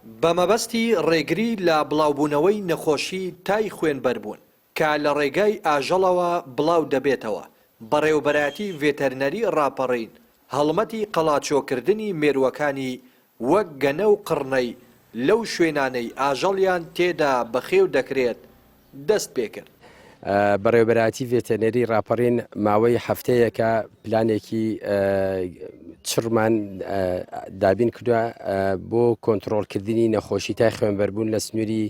بە مەبەستی ڕێگری لە بڵاوبوونەوەی نەخۆشی تای خوێنبەربوون کە لە ڕێگای ئاژەڵەوە بڵاو دەبێتەوە، بەڕێوەبەرایەتی ڤێتەرنەری ڕاپەڕین هەڵمەتی قەڵاچۆکردنی مێرووەکانی وەک گەنە و قڕنەی لەو شوێنانەی ئاژەڵیان تێدا بەخێو دەکرێت دەست پێکرد. بەڕێوەبەرایەتی ڤێتەرنەری ڕاپەڕین ماوەی هەفتەیەکە پلانێکی چڕمان دابین کردووە بۆ کۆنترۆڵکردنی نەخۆشی تای خوێنبەربوون لە سنووری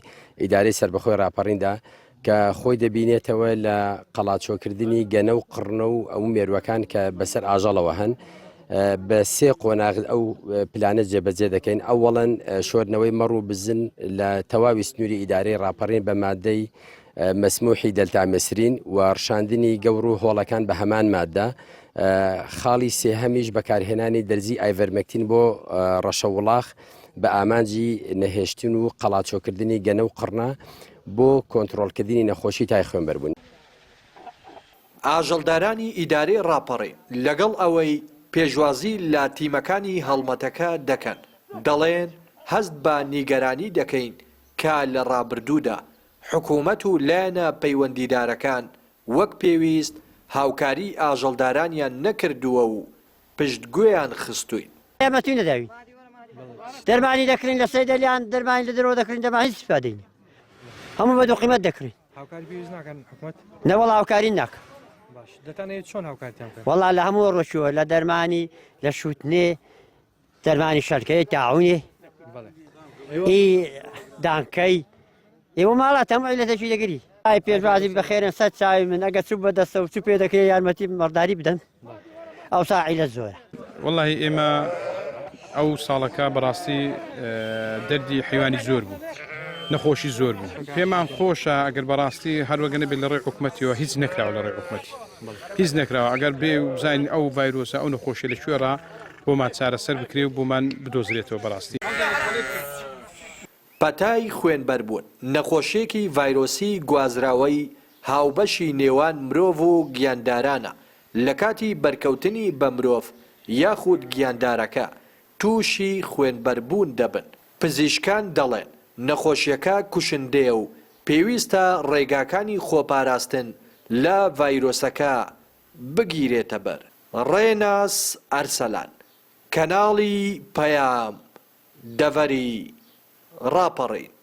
ئیدارەی سەربەخۆی ڕاپەڕیندا کە خۆی دەبینێتەوە لە قەڵاچۆکردنی گەنە و قڕنە و ئەو مێروەکان کە بەسەر ئاژەڵەوە هەن بە سێ قۆناغ ئەو پلانە جێبەجێ دەکەین ئەوەڵەن شۆردنەوەی مەڕ و بزن لە تەواوی سنووری ئیدارەی ڕاپەڕین بە مادەی مەسموحی دەلتامسرین و ڕشاندنی گەور و هۆڵەکان بە هەمان مادە خاڵی سێهەمیش بەکارهێنانی دەرزی ئایڤەرمەکتین بۆ ڕەشەوڵاخ بە ئامانجی نەهێشتن و قەڵاچۆکردنی گەنە و قڕنە بۆ کۆنترۆڵکردنی نەخۆشی تای خوێنبەربوون. ئاژەڵدارانی ئیدارەی ڕاپەڕین لەگەڵ ئەوەی پێشوازی لە تیمەکانی هەڵمەتەکە دەکەن، دەڵێن، هەست بە نیگەرانی دەکەین کە لە ڕابردوودا حکومەت و لایەنە پەیوەندیدارەکان وەک پێویست هاوکاری ئاژەڵدارانیان نەکردووە و پشتگوێیان خستووین. ئێمە توی نەداوین دەرمانی دەکرین لە سەیدەلیان دەرمانی لە دەرەوە دەکرین دەما هیچ استفادەی نیە هەموو بە دوو قیمەت دەکرین هاوکاری پێویست ناکەن حکومەت نەوەڵا هاوکاری ناکە باش دەتانەوێت چۆن هاوکاریتان بکەن وەڵا لە هەموو ڕۆچووە لە دەرمانی لە شووتنێ دەرمانی شەلکەی تاعونێ بەڵێ ئی دانکەی ئێوە ماڵات هەموو عیلەتێکی دەگری ئای پێشوازی بەخێرن سەر چاوی من ئەگە چوو بە دەستە و چوو پێ دەکرێت یارمەتی مەڕداری بدەن ئەوسا عیلەت زۆرە. وەڵاهی ئێمە ئەو ساڵەکە بەڕاستی دەردی حیوانی زۆر بوو نەخۆشی زۆر بوو پێمان خۆشە ئەگەر بەڕاستی هەروەگە نەبێت لە ڕێی حکوومەتیەوە هیچ نەکراوە لە ڕێی حکوومەتی هیچ نەکراوە ئەگەر بێ و بزانین ئەو ڤایرۆسە ئەو نەخۆشی لە کوێڕا بۆمان چارەسەر بکرێ و بۆمان بدۆزرێتەوە بەڕاستی. پەتای خوێنبەربوون نەخۆشییەکی ڤایرۆسی گوازراوەی هاوبەشی نێوان مرۆڤ و گیاندارانە، لەکاتی بەرکەوتنی بە مرۆڤ یاخود گیاندارەکە تووشی خوێنبەربوون دەبن، پزیشکان دەڵێن نەخۆشییەکە کوشندەیە و پێویستە ڕێگاکانی خۆپاراستن لە ڤایرۆسەکە بگیرێتەبەر. ڕێناس ئەرسەلان، کەناڵی پەیام، دەڤەری ڕاپەڕین.